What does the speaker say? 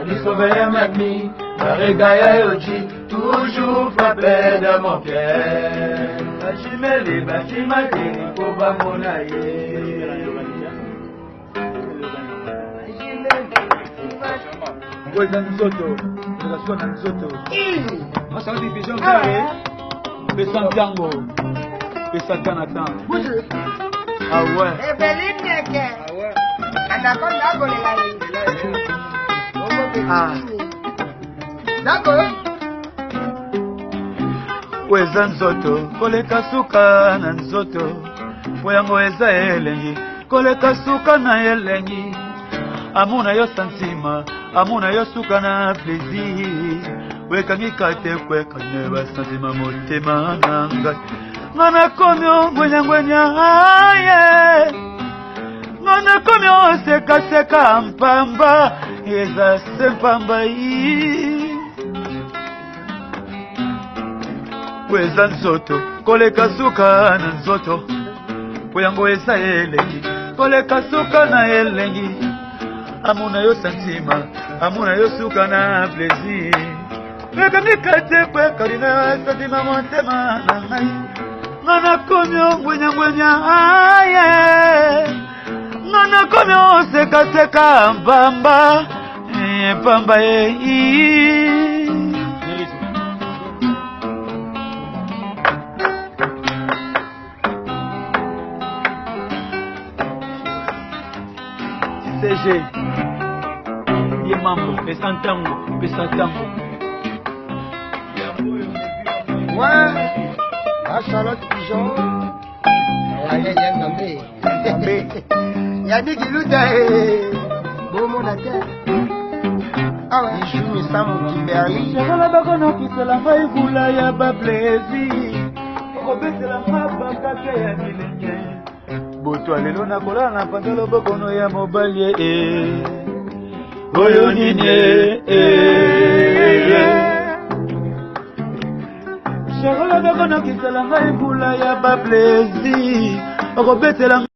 Découvert mamie, Baregaya Yoji, toujours frappé dans mon cœur. Bachimele, bachimateli, po bamona ye. Ngo eza nzoto, ezala na nzoto. Masala division kare, pesa ntango, pesa temps na temps. Ah ouais. Eveline Neke. Anaconda akolela ye. Ah. Nako. Po eza nzoto koleka suka na nzoto po yango eza elengi koleka suka na elengi amona yo santima amona yo suka na plaisir wekangi kate kwekane basantima motema na ngai nga nakomi ongwenyangwenya aye nga nakomi osekaseka mpamba eza se mpamba yi po eza nzoto koleka suka na nzoto po yango eza elengi koleka suka na elengi amona yo santima amona yo suka na plaisir ekangi kate kwekali na santima motema na ngai nga nakomi ongwenyangwenya aye nga nakomi osekaseka mpamba mpamba ye CG ye mambo pesa ntango pesa ntango Ouais. La Charlotte Pigeon. Aye, ya Nzambe. Nzambe. Yannick Iluta. Bomona te. Awa. Bijou Misamu Kimberly. Shakola bakonokisela ngai vula ya baplaisir okobetela nga bakake ya bilenge butu ya lelo nakolala na mpanza lobokono ya mobali e oyo nini e shakola bakonokisela ngai vula ya baplaisir okobetela.